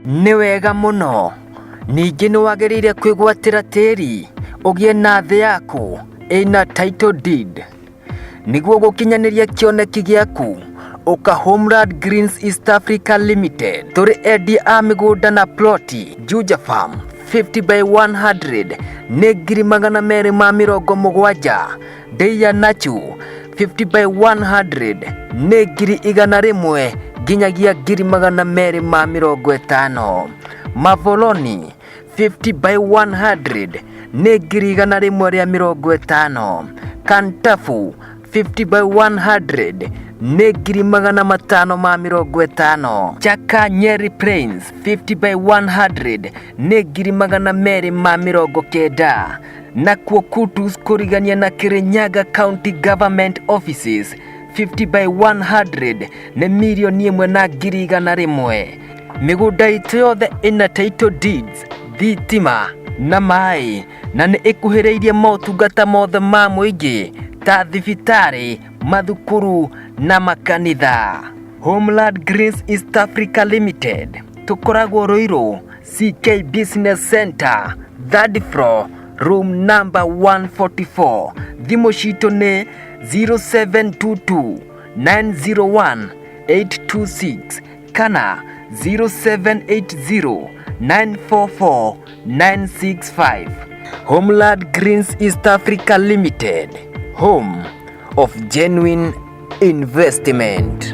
Nĩ wega mũno. Ningĩ nĩ wagĩrĩire kwĩgwatĩra tĩri ũgĩe na thĩ yaku ĩna title deed. Nĩguo gũkinyanĩria kĩoneki gĩaku, ũka Homeland Greens East Africa Limited. Tũrĩ endia a mĩgũnda na ploti Juja Farm 50 by 100 nĩ 270,000. Ndeia Nachu 50 by 100 nĩ 100,000 nginyagia 250,000. Mavoloni 50 by 100 nĩ 150,000. Kantafu 50 by 100 nĩ 550,000. Chaka Nyeri Plains 50 by 100 nĩ 290,000. Nakuo Kutus kũrigania na Kirinyaga County Government Offices 50 by 100 nĩ 1,100,000. Mĩgũnda itũ yothe ĩna title deeds, thitima na maĩ, na nĩ ĩkuhĩrĩirie motungata mothe ma mũingĩ ta thibitarĩ, mathukuru na makanitha. Homeland Greens East Africa Limited tũkoragwo Ruiru CK Business Center, third floor, room number 144. Thimũ citũ nĩ 0722 901 826 kana 0780 944 965. Homeland Greens East Africa Limited, home of genuine investment.